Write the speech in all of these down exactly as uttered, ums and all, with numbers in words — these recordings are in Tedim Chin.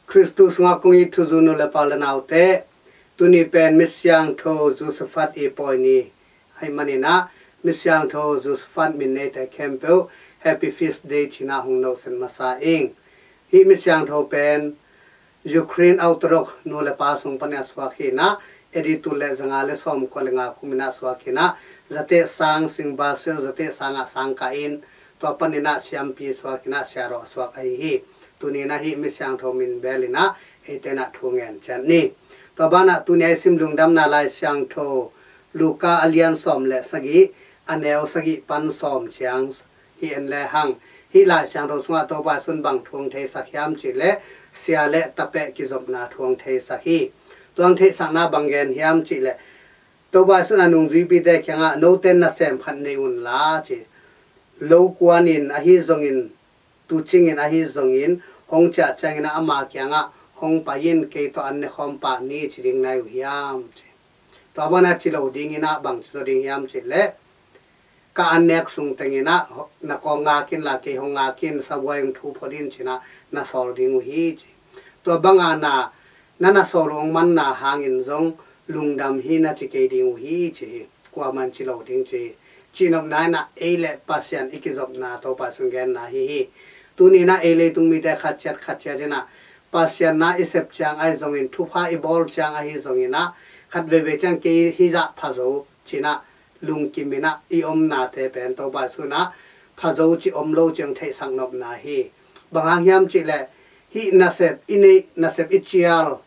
Khristu sungah kong it thuzui nu le pa le naute, tuni pen Misiangtho Josephat i pawi ni ahih maninah, Misiangtho Josephat min neite khempeuh Happy Feast Day cinah hong nohset masa ing. Hih Misiangtho pen Ukraine Orthodox nu le pa sung panin a suak hinah, A D tul le zanga le sawmkua le nga kuminah suak hinah, zateh sang sing Basel zateh sangah sang kah in, tua paninah siampi suak hinah siarawh suak ahi hi. Tuninah hih Misiangtho min belinah eitenah thu ngen ciat ni. Tua banah tuni a i sim Lungdamna Lai Siangtho Luka a lian sawm le sagih, a neu sagih pan sawm ciang hi en le hang. Hih Lai Siangtho sungah Topa Jesu'n bang thu hong theisak hiam cihleh, sia le tapeh kizopna thu hong theisak hi. Tua hong theihsakna bang gen hiam cihleh, Topa Jesu'n a nungzuipite kiangah, note nasem khat nei unla ci. Lo kuanin ahi zongin, tucingin ahi zongin, hong ciah ciangin ama kiangah, hong pai in, kei tawh an ne khawm pah ni ci ding nai uh hiam ci. Tua banah ci lo dinginah bang ci zaw ding hiam cihleh, ka an nek sung tenginah na kawng ngak inla kei hong ngak in, sabuai hong thu phot in cinah na sawl ding uh hi ci. Tua banga na, na na sawl uh hong manna hangin zong lungdam hi na ci kei ding uh hi ci hi. Kuaman ci lo ding ci hi. Cihnopna inah ei le Pasian i kizopna Topa Jesu'n genna hi hi. Tuninah ei leitung mite khat ciat khat ciat inah Pasian na i sep ciang ahi zongin, thupha i bawl ciang ahi zonginah, khat veivei ciang kei hizah pha zo cinah lungkiminah i omnate pen Topa Jesu'n ah pha zo ci om lo ci hong theihsak nopna hi. Bang hang hiam cihleh, hih nasep i neih, nasep i cial,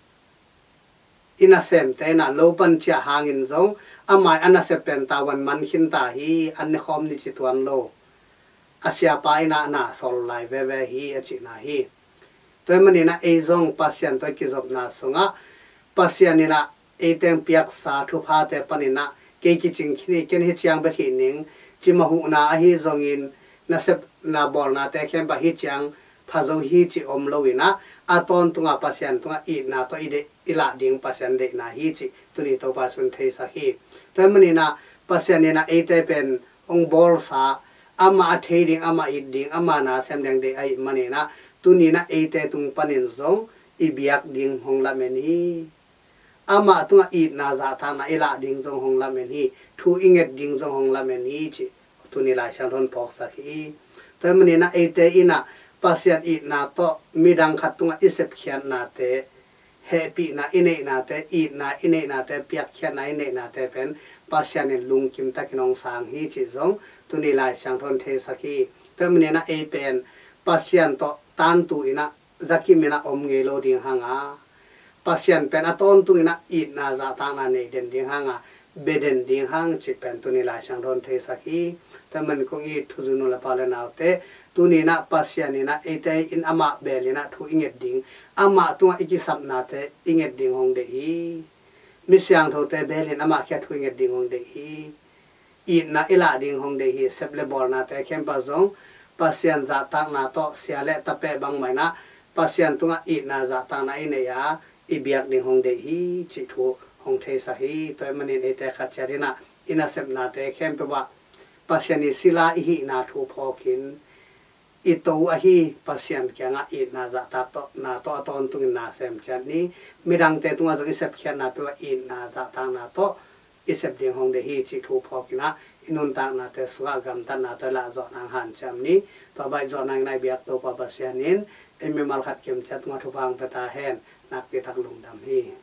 i nasemte inah lo pan ciah hangin zong, amah i a nasep pen tavuan man khinta hi, an ne khawm ni ci tuan lo. A siapa inah na sawl lai veve hi a cihna hi. Tua hih maninah ei zong Pasian tawh i kizopna sungah Pasian inah ei teng piaksa thuphate paninah kei kicing khin hi, ken hi ciang bek hih ning ci, mah huhna ahi zongin, nasepna bawlnate khempeuh hi ciang pha zo hi ci om loinah, a tawntunga Pasian tungah itna tawh i deih, i lah ding Pasian deihna hi cih tuni Topa Jesu'n theisak hi. Tua hih maninah Pasian inah eite pen hong bawlsa, amah a thei ding, amah it ding, amah na sem ding deih ahih maninah, tuninah eite tung panin zong i biak ding hong lamen hi. Amah tungah itna zahtakna i lah ding zong hong lamen hi. Thu i nget ding zong hong lamen hi cih tuni Lai Siangtho'n phawksak hi. Tua hih maninah eite inah Pasian itna tawh midang khat tungah i sepkhiatnate, hehpihna i neihnate, itna i neihnate, piakkhiatna i neihnate pen Pasian in lungkim takin hong sang hi cih zong tuni Lai Siangtho'n theisak hi. Tua hih maninah ei pen Pasian tawh tantu inah zakim inah om ngei lo ding hanga, Pasian pen a tawntung inah itna zahtakna nei den ding hanga, bia den ding hang cih pen tuni Lai Siangtho'n theisak hi. Tua hih manin kong it thuzui nu le pa le naute, tuninah Pasian inah eite in amah belinah thu i nget ding, amah tungah i kisapnate i nget ding hong deih hi. Misiangthote belin amah kiang thu i nget ding hong deih hi. Itna i lah ding hong deih hi. Sep le bawlnate khempeuh zong Pasian zahtakna tawh, sia le tapeh bangmah inah Pasian tungah itna zahtakna i neih a, i biak ding hong deih hi cih thu hong theisak hi. Tua hih manin eite khat ciat inah i nasepnate khempeuh ah Pasian i sila i hihna thu phawkin, i To ahi Pasian kiangah itna zahtak tawh, na tawh a tawntungin na sem ciat ni. Midangte tungah zong i sepkhiatna peuh ah itna zahtakna tawh i sep ding hong deih hi cih thu phawkinah, i nuntaknate sungah gamtatna tawh i lah zawh nang hanciam ni. Tua baih zawh nangin a i biak Topa Pasian in ei mimal khat kimciat tungah thupha hong pia ta hen. Nakpi tak lungdam hi.